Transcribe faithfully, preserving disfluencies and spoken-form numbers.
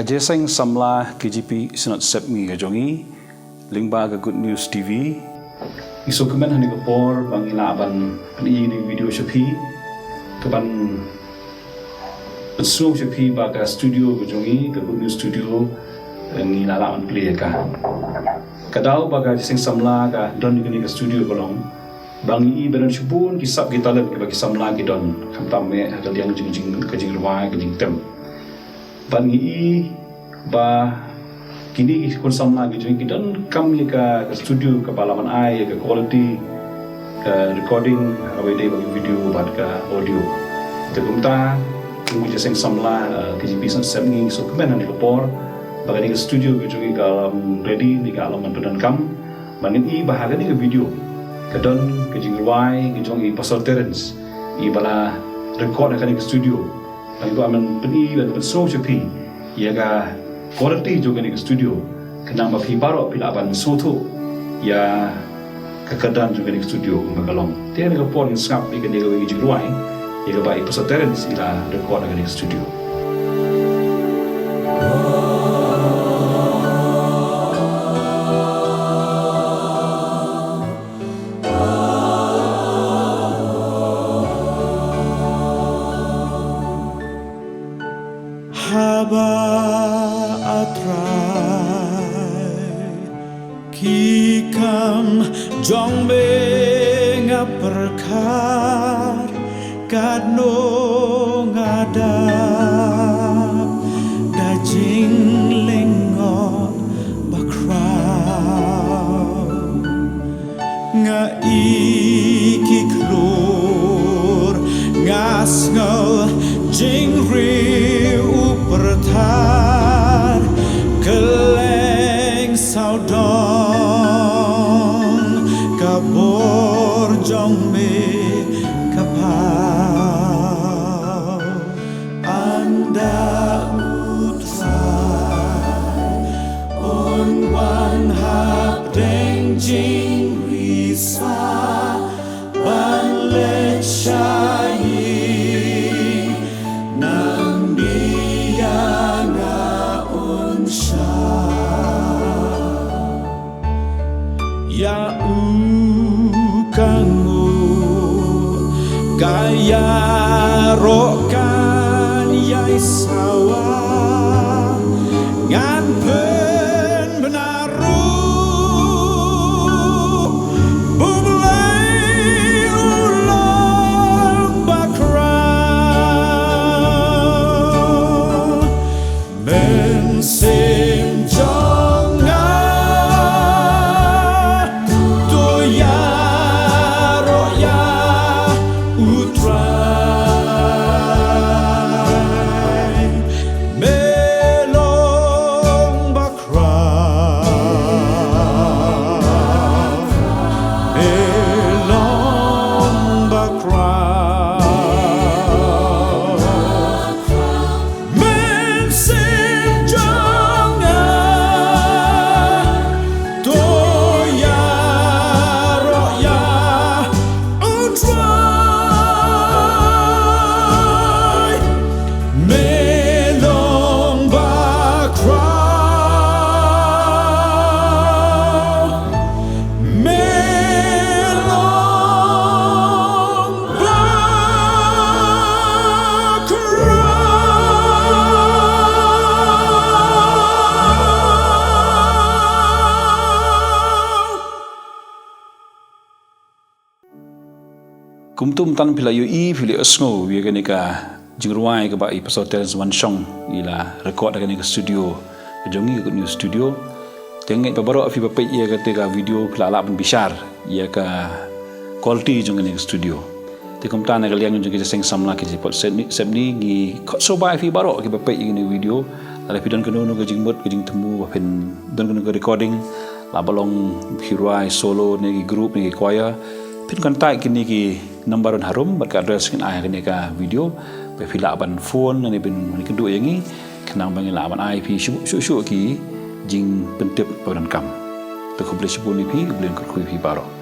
Ka Jingïaseng Samla K J P Synod Sepngi ka jong ngi, lyngba ka Good News T V. Ngi sngewkmen ha kane ka por ba ngi lah ban pyni ïa kane ka video sha phi, kaban pynsngew sha phi ba ka studio ka jong ngi, ka Good News Studio, eh, ngi la lah ban plie ïa ka. Ka daw ba ka Jingïaseng Samla ka don ha kane ka studio ka long ba ngi i ba don shibun ki sap ki talent kiba ki samla ki don, khamtam eh ha ka liang jing, jing, ka jingrwai, ka jingtem. Bad ngi i ba kine ki khun samla ki jong ngi ki donkam ïa ka, ka studio kaba lah ban ai ïa ka quality, ka recording, ha kaba ïadei bad ka video bad ka audio. Te kumta, kum ka Jingïaseng Samla, eh, K J P Synod Sepngi, ngi sngewkmen ha kane ka por ba kane ka studio ka jong ngi ka long ready, ngi ka long ban pyndonkam. Bad ngi i ba ha kane ka video ka don ka jingrwai ka jong i Pastor Terence, i ba la record ha kane ka studio. Ngi kwah ban pyni, ban pynsngew sha phi ïa ka quality jong kane ka studio, khnang ba phi baroh phi lah ban sngewthuh ïa ka kyrdan jong kane ka studio kumba ka long. Te ha kane ka por ngin sngap ïa kane kawei ka jingrwai ïa kaba i Pastor Terence i la record ha kane ka studio. Haba A Trai, ki kam jong me nga pyrkhat, katno nga dap da jinglyngngoh bakhraw. Nga i ki khlur, nga sngew jingriewpyrtha, kylleng sawdong ka bor jong me ka paw. Ynda U Trai un wan hapdeng jingri sa ban leit sha ïing, nangne ïa nga un shah. Ïa u ka nguh, ka ïaroh kan ïai sawa, ngan pynbna ruh, U Blei u long bakhraw. Mynsiem jong nga, to ïaroh ïa U Trai. Me long bakhraw, me long bakhraw. Mynsiem jong nga, to ïaroh ïa U Trai. Me long bakhraw, me long bakhraw. Kumta mynta phi la ïohi, phi la ïohsngew ïa kane ka jingrwai kaba i Pastor Terence Wanshong i la record ha kane ka studio ka jong ngi, ka Good News Studio. Te nga ngeit ba baroh phi ba peit ïa kata ka video phi la lah ban bishar ïa ka quality jong kane ka studio. Te kumta na ka liang jong ka Jingïaseng Samla K J P Synod Sepngi, ngi khot sngewbha ïa phi baroh kiba peit ïa kane ka video, lada phi don kano kano ka jingmut, ka jingthmu ba phin don kano ka recording, la ba long phi rwai solo ne ki group ne ki choir, phin contact kine ki number harum bad ka address ngin ai ha kane ka video, ba phi lah ban phone ne ban ïakynduh ïa ngi, khnang ba ngin lah ban ai phi shuh shuh shuh ki jingpyntip ba donkam. Te khublei shibun ïa phi, U Blei un kyrkhu ïa phi baroh.